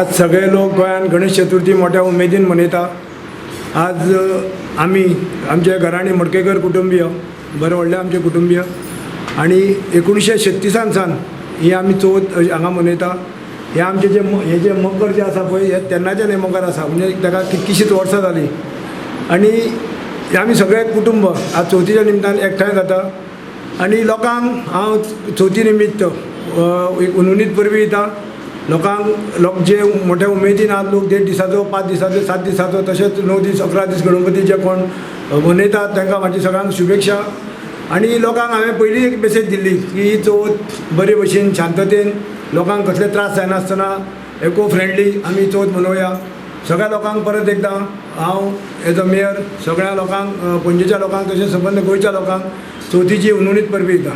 आज सगळे लोक गोंयांत गणेश चतुर्थी मोठ्या उमेदीन मनयता. आज आमी आमच्या घरांनी मडकेकर कुटुंबीय बरें व्हडलें आमचें कुटुंबीय. आनी 1936 सावन ही आमी चवथ हांगा मनयता. हे आमचे जे हे जे मकर जे आसा पळय, हे तेन्नाच्यान हे मकर आसा, म्हणजे ताका कितकीशींच वर्सां जालीं. आनी हे आमी सगळे कुटुंब आज चवथीच्या निमतान एकठांय जाता. आनी लोकांक हांव चवथी निमित्त एक हुनहुनीत परबीं दिता लोकांक. लोक जे मोठ्या उमेदीन आज लोक 1.5 दिसाचो, 5 दिसाचो, 7 दिसाचो, तशेंच 9 दीस, 11 दीस गणपती जे कोण मनयतात तांकां म्हाजी सगळ्यांक शुभेच्छा. आनी लोकांक हांवें पयलीं एक मेसेज दिल्ली की ही चवथ बरे भशेन शांततेन, लोकांक कसले त्रास जायनासतना, इको फ्रेंडली आमी चवथ मनोवया. सगळ्या लोकांक परत एकदां हांव एज अ मेयर सगळ्या लोकांक, पणजेच्या लोकांक तशेंच सबंद गोंयच्या लोकांक चवथीची हुनहुनीत परबीं दिता.